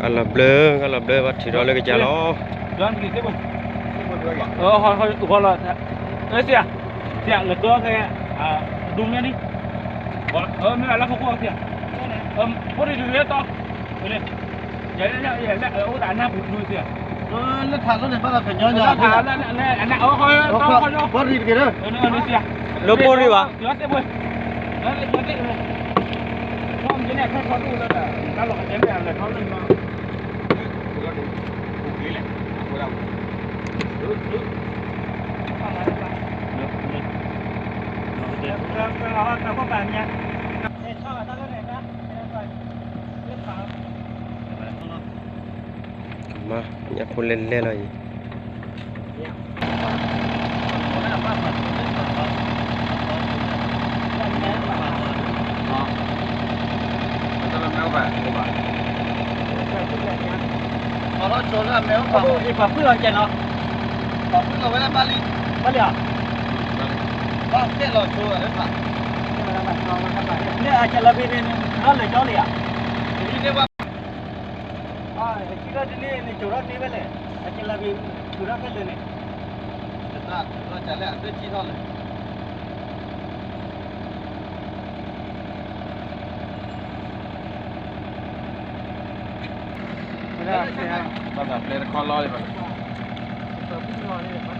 လီၤဘျၢ လီၤဘျၢ ဘၣ်ထုးထီၣ်လၢကစၢ်လီၤ. ဂီၤလီၤ ဆရာ ဆရာ လၢကီၢ်ခဲ ဒူမၠဲန့ၣ် မ့ၢ်လၢခိခိၣ် ဆရာ ဖိဒံးဒုးရဲတီ ယဲ ယဲ ယဲ အိၣ်တၢ်နၢ်ပူၤဒုး ဆရာ လၢထးလိန့ၣ် ဘၣ်ဒီးကညီညီ ဖိဒံးတက့ၢ်ဒီး ဆရာ လၢဖိဒံးဘၣ် မါ ညၣ်ဖိလဲၣ်လဲၣ်လီၤအံၤ ပှၤဖုၣ်လီၤကဲနီၤ ပှၤဖုၣ်လီၤဝဲလၢဘၣ်လံ ဘၣ်လံဧါ ဘၣ်ကဲလီၤဆိလၢဖး လၢအကလၤဘ့န့ၣ် နထီၣ်လၢာ်ကၠီလံဧါ တနံၤန့ၣ်ဘၣ် အထံထီၣ်တနံၤန့ၣ် ကၠိၤထီၣ်န့ၢ်ဝဲလဲၣ် အကလၤဘ့ ကၠိၤထီၣ်ဖဲလဲၣ်န့ၣ် တၢ်လီၤကၠီလဲၣ် အသ့ၣ်ထံထီၣ်လဲၣ် ဘၣ်သးပျဲတခီလီၤလံဘၣ်